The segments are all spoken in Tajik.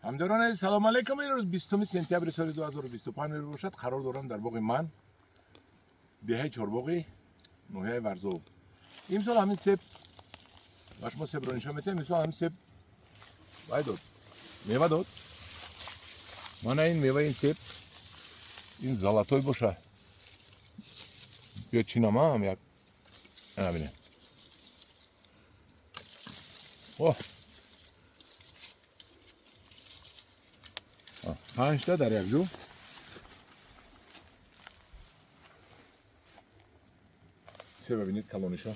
Ҳамдорон азиз, салом алейкум. Имрӯз 20 сентябри соли 2025 мебошад. Қарор дорам дар боғи ман, деҳаи Чорбоғи, ноҳияи Варзоб. Имсол ҳамин себ ба шумо себро нишон медиҳам. Имсол ҳамин себ вай дод, мева дод. Мана ин меваи ин себ, ин золотой боша. Биё чинамам як. Ана бинед. Оҳ! Панҷта дар як ҷо. Себа бинед, калониша.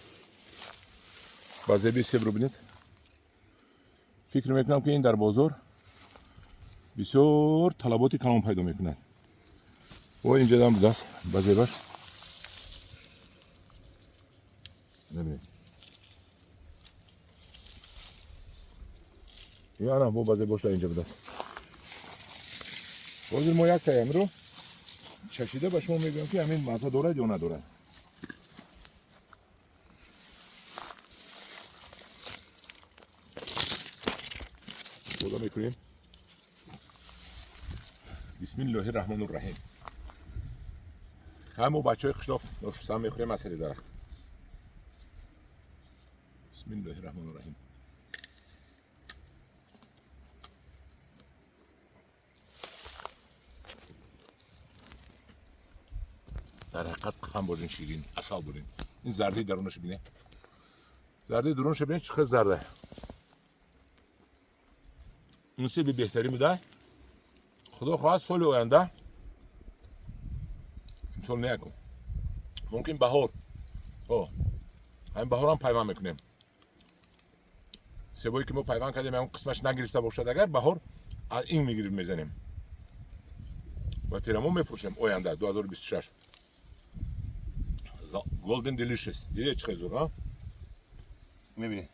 Ба зеби себро бинед. Фикр мекунам, ки ин дар бозор бисёр талаботи калон пайдо мекунад. О, инҷадам будааст ба зебаш. Бинед. Ана бо ба зебош дар инҷа будааст. Ҳозир мо як таямро чашида ба шумо мегӯям, ки ҳамин мазза дорад ё надорад. Истифода мекунем. Бисмиллоҳи раҳмону раҳим. Ҳамо бачаҳои қишлоқ ношустан мехӯрем аз сари дарахт. Бисмиллоҳи раҳмону раҳим. Дар ҳақиқат қанд борин, ширин, асал борин. Ин зардаи дарунашо бине. Зардаи дарунашо бине, чӣ хел зарда. Ин себи беҳтарин буда. Худо хоҳад, соли оянда, имсол неякун, мумкин баҳор, о ҳамин баҳорам пайванд мекунем. Себое ки мо пайванд кардем, ягон қисмаш нагирифта бошад, агар баҳор аз ин мегирифт, мезанем ва терамо мефурӯшем. Оянда 2026 Golden Delicious. Диде, чӣ хел зур, а? Мебинед.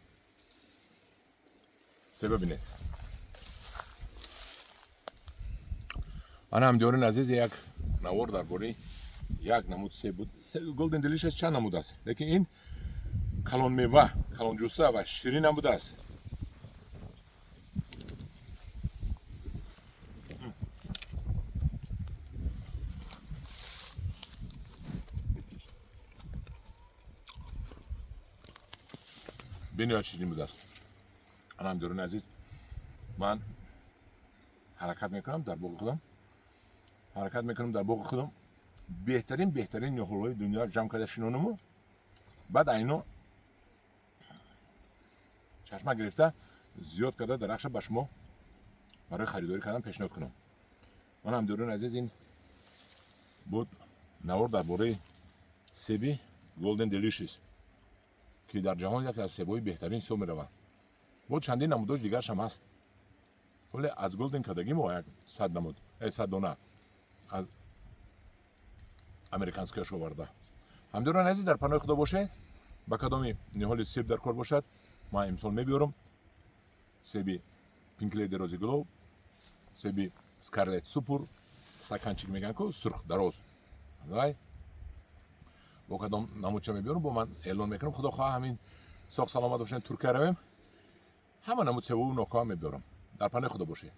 Себа бинед. Ана, ҳамдиёрин азиз, як навор дар бораи як намуд себ буд. Golden Delicious чанд намуд аст, лекин ин калонмева, калонҷуса ва ширин ҳам будааст. Бениҳоят ширин будааст. Ана, ҳамдиёрони азиз, ман ҳаракат мекунам дар боғи худам, ҳаракат мекунам дар боғи худам беҳтарин, беҳтарин ниҳолҳои дунё ҷамъ карда шинонаму, баъд айно чашма гирифта, зиёд карда дарахша ба шумо барои харидорӣ кардан пешниҳод кунам. Ман, ҳамдиёрони азиз, ин буд навор дар бораи себи Golden Delicious, ки дар ҷаҳон яке аз себҳои беҳтарин ҳисоб меравад. Бо чандин намудош дигарашам ҳаст, вале аз Голден кардагӣ мо як 100 намуд, 100 дона аз американскияш оварда. Ҳамдиёрони азиз, дар паноҳи Худо бошед. Ба кадоми ниҳоли себ дар кор бошад, ман имсол мебиёрам: себи Pink Lady Rosy Glow, себи Scarlet Super, стаканчик мегӯянд ку, сурх, дароз, вай бо кадом намудча мебиёрам, бо ман эълон мекунам. Худо хоҳа, ҳамин соғ саломат бошем, Туркия равем, ҳама намуд себову нокҳоам мебиёрам. Дар паноҳи Худо бошед.